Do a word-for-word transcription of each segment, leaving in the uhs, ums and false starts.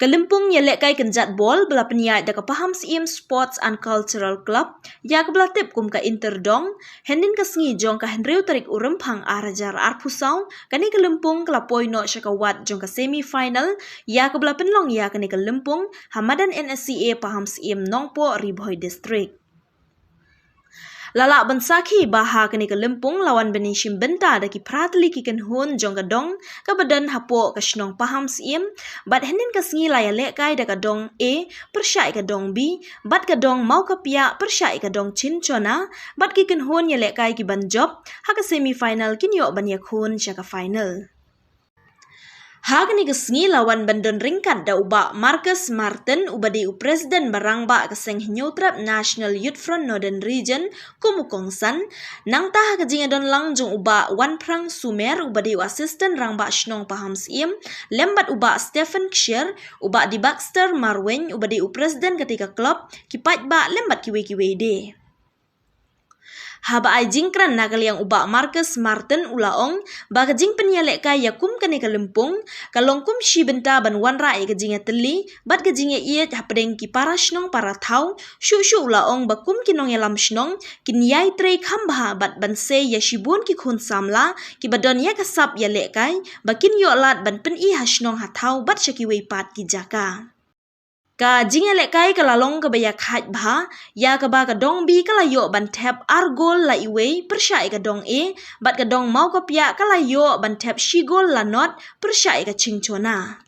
Ka lympung ïalehkai kynjat bol ba la pynïaid da ka Paham Syiem Sports and Cultural Club, ïa kaba la tip kum ka Interdong, hynnin ka sngi jong ka hynriew tarik u Rymphang ar hajar arphew saw, kane ka lympung ka la poi noh sha ka wad jong ka semi final, ïa kaba la pynlong ïa kane ka lympung ha madan N S C A Paham Syiem Nongpoh, Ri Bhoi District. La lah ban sakhi ba ha kane ka lympung la wan ban ïashim bynta da ki phra tylli ki kynhun jong ka dong kaba don hapoh ka shnong Paham Syiem, bad hynnin ka sngi la ïalehkai da ka dong A pyrshah ïa ka dong B, bad ka dong Mawkapiah pyrshah ïa ka dong Chinchona, bad ki kynhun ïalehkai kiban jop ha ka semi final kin ïoh ban ïakhun sha ka final. Ha kane ka sngi la wan ban don ryngkat da u Bah Marcus Martin, uba dei u President ba rangbah ka seng Hynñiewtrep National Youth Front Northern Region, kum u kongsan. Nangta ha ka jingïadon lang jong u Bah Wanphrang Sumer, uba dei u Assistant Rangbah Shnong Paham Syiem, lem bad u Bah Stephen Ksher, u Bah Dibakster Marwein, uba dei u President katei ka club, ki paidbah lem bad kiwei kiwei de. Haba ai jingkren na ka liang u Bah Marcus Martin u la ong ba ka jingpynïalehkai ïa kum kane ka lympung ka long kum shi bynta ban wanrah ïa ka jingïatylli bad ka jingïaieit hapdeng ki para shnong para thaw. Shuh shuh u la ong ba kum ki nongïalam shnong kin ïai trei kham bha bad ban sei ïa shibun ki khun samla kiba don ïa ka sap ïalehkai ba kin ïoh lad ban pyni ha shnong ha thaw bad sha kiwei pat ki jaka. Ka jingïalehkai ka la long kaba ïakhaiñ bha, ïa kaba ka dong B ka la ïoh ban thep ar gol la iwei pyrshah ïa ka dong A, bad ka dong Mawkapiah ka la ïoh ban thep shi gol la not pyrshah ïa ka Chinchona.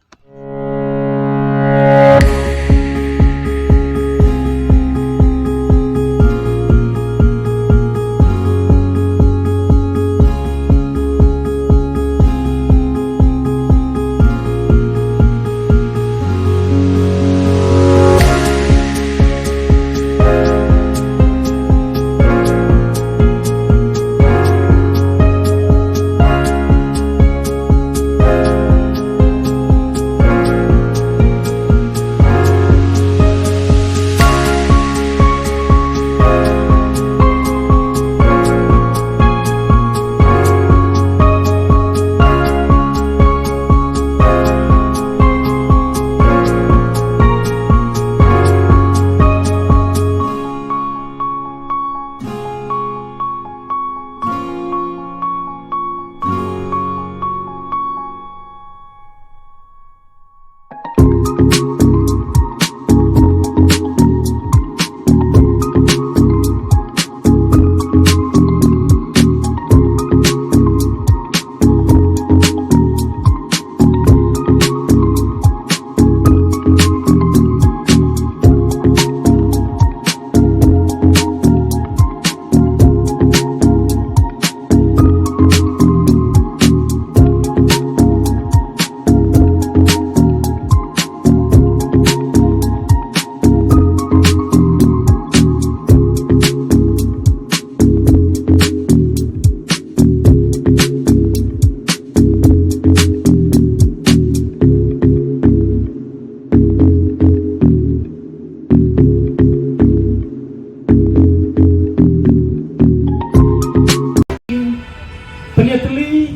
Pynïatylli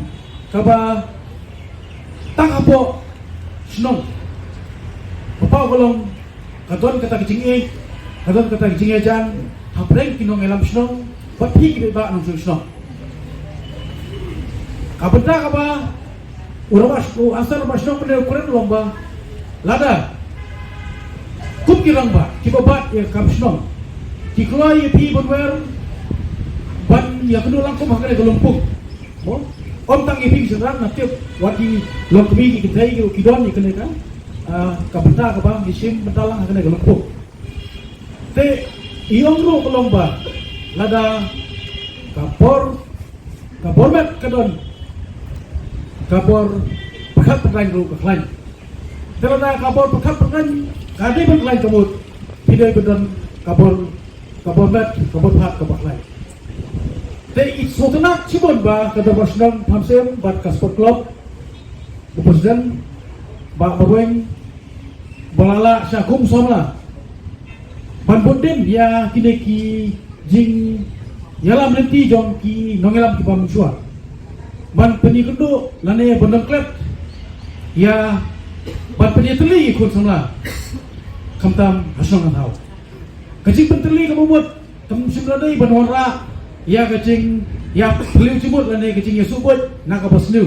kaba tang hapoh shnong. Ba paw ka long ka don kata ka jingïeit, ka don kata ka jingïajan hapdeng ki nongïalam shnong bad phi ki paidbah nongshong shnong. Ka bynta kaba u rangbah, u asar rangbah shnong mynne u kren u long ba lada kum ki rangbah kiba bat ïa ka kam shnong ki kloi ïa phi ban wer ban ïakynduh lang kum ha kane ka lympung. Mo, ym tang ïa phi ki shynrang, nga tip wat ki longkmie ki kynthei ki, ki don ïa kane ka, ah, ka bynta kaba ngi shim bynta lang ha kane ka lympung. Te i ong ruh ka long ba lada ka bor, ka bor met ka don, ka bor pyrkhat pyrkhat ruh ka khlaiñ. Te lada ka bor pyrkhat pyrkhat ka dei ban khlaiñ ka mut, phi dei ban don ka bor, ka bor met, ka bor pyrkhat, ka bor khlaiñ. Te i sngewtynnat shibun ba ka dorbar shnong Paham Syiem bad ka sport club, u president Bah Marwein, ba la lah sha kum u samla ban bud dien ïa kine ki jingïalam lynti jong ki nongïalam kiba mynshuwa. ban pynïakynduh lane ban dang klet ïa ban pynïatylli ïa ki khun samla khamtam ha shnong ha thaw. Ka jingpyntylli kaba mut kam shym la dei ban wanrah ïa ka jingïaphylliew jingmut lane ka jingïasuhbuit na kaba sniew.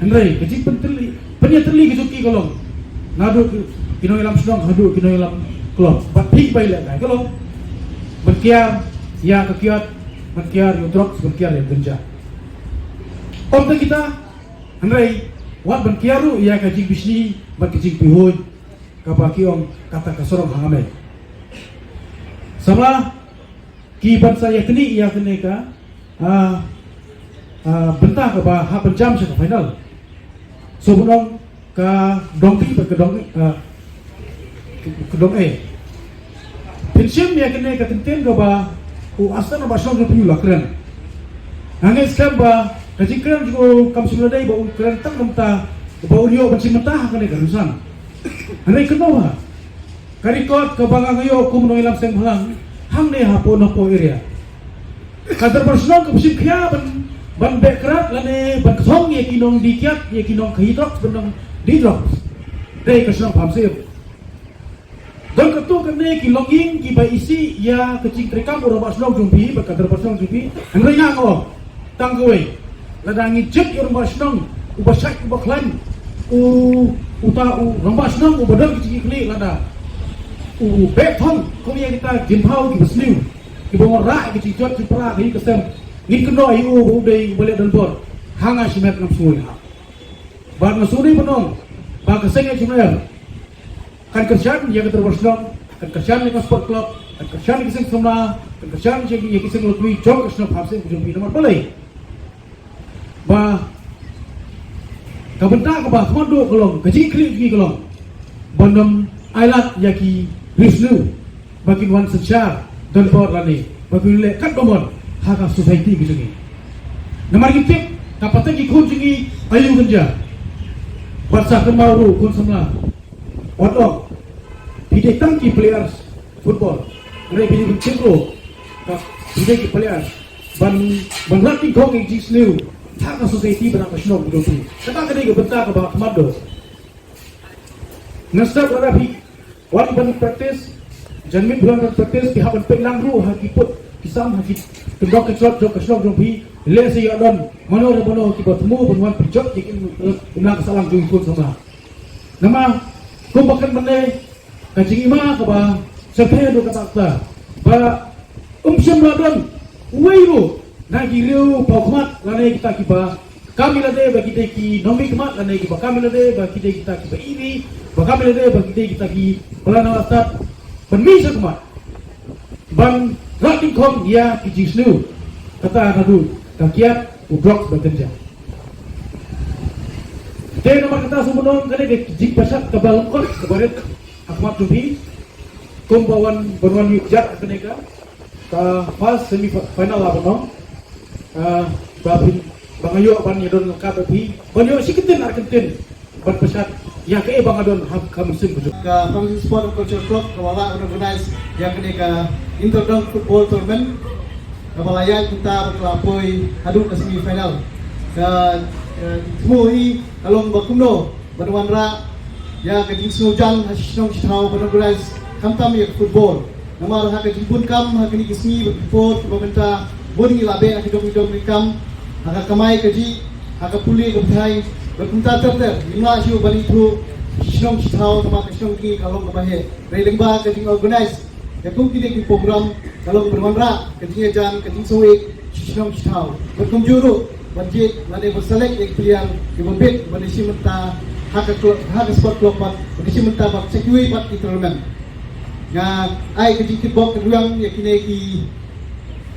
Hynrei ka jingpyntylli, pynïatylli ka jong ki ka long naduh ki nongïalam shnong haduh ki nongïalam club. Bad phi ba ïalehkai ka long ban kiar ïa ka kiad, ban kiar ïa u drugs, ban kiar ïa u ganja. Ym tang kita, hynrei wat ban kiar ruh ïa ka jingbishni bad ka jingpihuid kaba ki ong kata ka sarong hangne. Samla ki ban sa ïaknieh ïa kane ka, ah, ah, bynta kaba hap ban jam sha ka final. So ban ong ka dong B bad ka dong, ah, ka dong A. Pynshim ïa kane ka kyntien kaba u Aston ba shong ka pynïu la kren. Nga ngeit skhem ba ka jingkren jong u kam shym la dei ba u kren tang mynta ba u ïoh ban shim mynta ha kane ka rynsan. Hynrei kynmaw ha ka record kaba nga ïoh kum nongïalam seng bhalang hangne hapoh Nongpoh area. Ka dorbar shnong kam shim khia ban, ban beh krad lane ban kthong ïa ki nongdie kiad, ïa ki nongkhaïi drugs, ban nongdie drugs. Dei ka shnong Pamsem. Don katto katne ki longïing kiba isih ïa ka jingtreikam u rangbah shnong jong phi bad ka dorbar shnong jong phi. Hynrei nga ong tang kawei, lada ngi jied ïa u rangbah shnong uba shait uba khlaiñ, u, uta u rangbah shnong uba don ka jingkitkhlieh, lada u beh thong kum ïa kita ki jingthaw kiba sniew, kiba wanrah ïa ka jingjot jingpra ka ïing ka sem, ngin kynnoh ïa u ba u dei uba leh donbor. Ha nga shimet ngam sngewbha. Bad nga sngewdei ban ong ba ka seng H M F kan kyrshan ïa ka dorbar shnong, kan kyrshan ïa ka sport club, kan kyrshan ïa ka seng samla, kan kyrshan ïa ki seng lottery jong ka shnong Pamsem jong phi. Namar balei? Ba ka bynta kaba kham duh ka long, ka jingkitkhlieh jong ngi ka long ban ym ailad ïa ki riewsniew ba kin wan synshar donbor lane ba kin leh katba mon ha ka society ka jong ngi. Namar ngi tip ka pateng ki khun jong ngi aïu ganja. Bad sa kynmaw ruh khun samla, wat ong phi dei tang ki players football, hynrei phi dei ban chim ruh ka phi dei ki players ban, ban rat nyngkong ïa ki jingsniew ha ka society bad ha ka shnong jong phi. Kata ka dei ka bynta kaba kham duh. Nga sngewthuh lada phi wan ban practice, janmiet phi wan ban practice, phi hap ban peit lang ruh ha ki pud ki sam, ha ki kyndong kynslot jong ka shnong jong phi. Lehse ïoh don mano re mano kiba thmu ban wan pynjot ïa ka imlang ka sahlang jong ki khun samla. Namar kumba kren mynne, ka jingima kaba sngewthuh ruh kata kata ba um shym la don uwei ruh na ki riew paw khmat lane kita kiba kam ïalade ba ki dei ki nongmihkhmat lane kiba kam ïalade ba ki dei kita kiba iri, ba kam ïalade ba ki dei kita kiba la nang la stad ban mih shakhmat ban rat nyngkong ïa ki jingsniew, kata naduh ka kiad, u drugs bad ganja. Te namar kata, sngewbha ban ong kane ka jingpashat kaba lyngkot kaba rit ha khmat jong phi. Kumba wan, ban wan ïuh jat ha kane ka, ka first semi final la ban ong, ah, ba phin, ba nga ïoh ban ïadon ryngkat bad phi ban ïoh shi kyntien ar kyntien ban pashat ïa kaei ba nga don ha ka mynsiem ka jong. Ka Pamsem Sport and Culture Club ka la lah ban organize ïa kane ka Inter Dong Football Tournament kaba la ïaid mynta bad ka la poi haduh ka semi final. Ka, ka thmu hi ka long ba kumno ban wanrah ïa ka jingsngewjan ha shi shnong shi thaw ban organize khamtam ïa ka football. Namar ha ka jingbun kam ha kine ki sngi bad ki por kiba mynta, bun ngi la beh ha ki jong ki jong ki kam, ha ka kamai kajih, ha ka pule ka bthai bad kumta ter ter. Ngim lah shuh ban ithuh shi shnong shi thaw namar ka shnong ki ka long kaba heh. Hynrei lyngba ka jingorganize ïa kum kine ki program ka long ban wanrah ka jingïajan, ka jingsngewsih shi shnong shi thaw. Bad kumjuh ruh ban jied lane ban select ïa ki player kiba bit ban ïashim bynta ha ka club, ha ka sport club bad ban ïashim bynta bad sa kiwei pat ki tournament. Nga ai ka jingkitbok kyrwiang ïa kine ki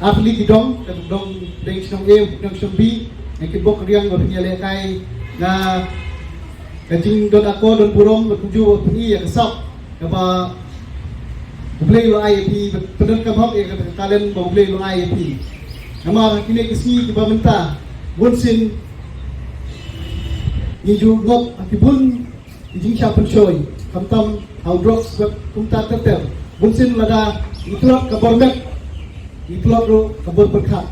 artylli ki dong, ka dong pdeng shnong A, dong shnong B, nga kitbok kyrwiang ba phin ïalehkai na ka jingdon akor don burom bad kumjuh ba phin ïa ka sap kaba U Blei u la ai ïa phi, bad pyndonkam hok ïa ka talent ba U Blei u la ai ïa phi. Namar ha kine ki sngi kiba mynta, bunsien ngi ju ngop ha ki bun ki jingshah pynshoi, khamtam ha u drugs bad kumta ter ter. Bunsien lada ngi tlot ka bor met, ngi tlot ruh ka bor pyrkhat.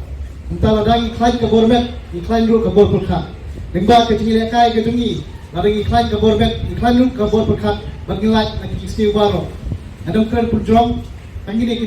Mynta lada ngi khlaiñ ka bor met, ngi khlaiñ ruh ka bor pyrkhat. Lyngba ka jingïalehkai ka jong ngi, lada ngi khlaiñ ka bor met, ngi khlaiñ ruh ka bor pyrkhat, bad ngi lait na ki jingsniew baroh. Nga dang kren pynjong, hangne ki